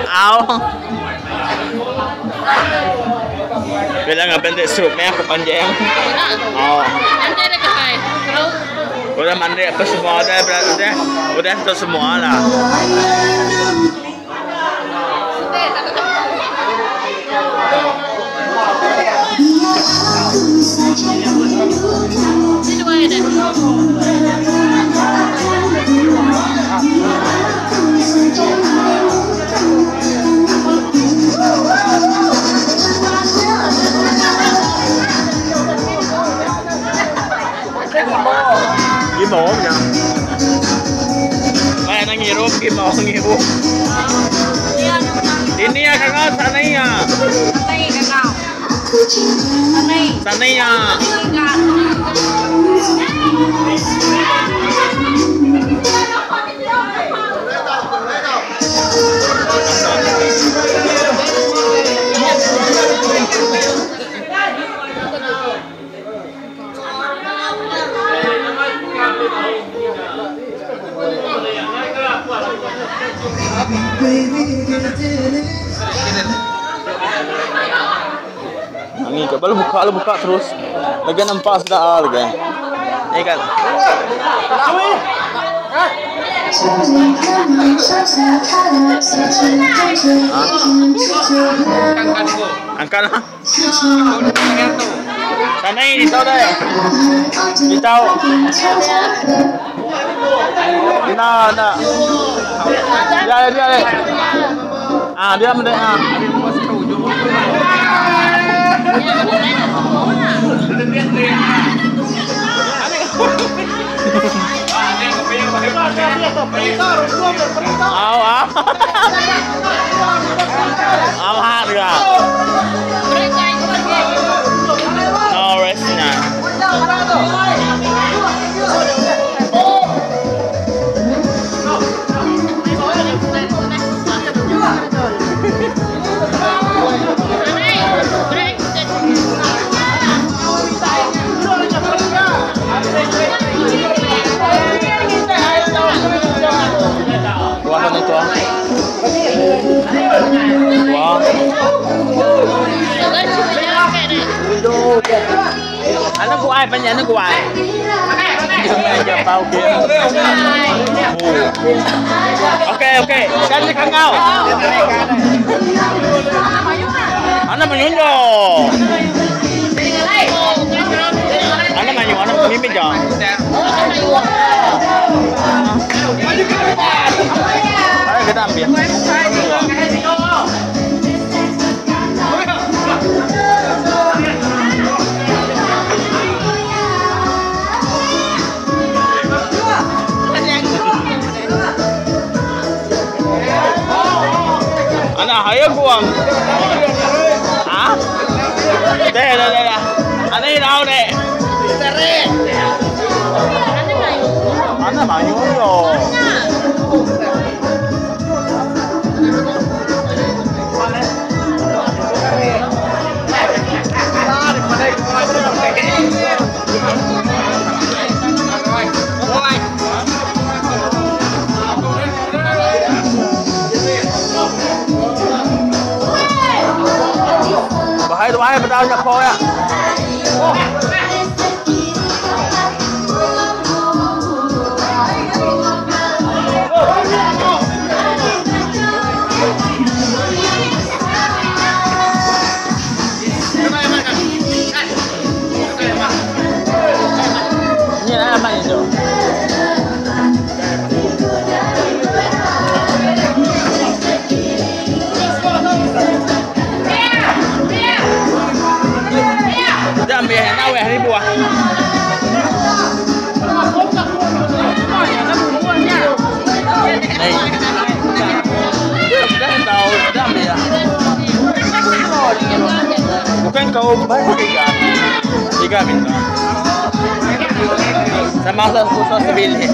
Au. Bila ngaban dek sup meh aku panjang. Au. Udah mandi apa semua udah udah udah tu semua lah. Gimo nya. Mai anak ngirup gimo ngirup. Ini ya kangau sana ya. Sana ya. Angi ka balu buka lu buka terus. Lagi nampak sudah ah lagi. Ni kan. Angkat lah. Sana ni tahu dah. Ni tahu. Nah, nah. Dia dia dia. Ah, dia mendek ah. Au au. Au ha được. No rest na. Tua kan itu. Tua. Anh nó của ai bên nhà nó của ai? Ok ok, xem đi khăn ngao. Anh nó mà nhún rồi. Anh nó mà nhún, anh nó miếng giòn. Ayo kita ambil. Anh hỏi của hả? Đây đây đây anh đi đâu đây? Anh là bao nhiêu rồi? Bahaya tu bahaya pedang nak kau ya. Ni lah apa itu? Dia ambil nak weh ribu ah. Này. Dia tahu dia ambil ah. Bukan kau baru tiga. Tiga minta. Sama khusus sebilik.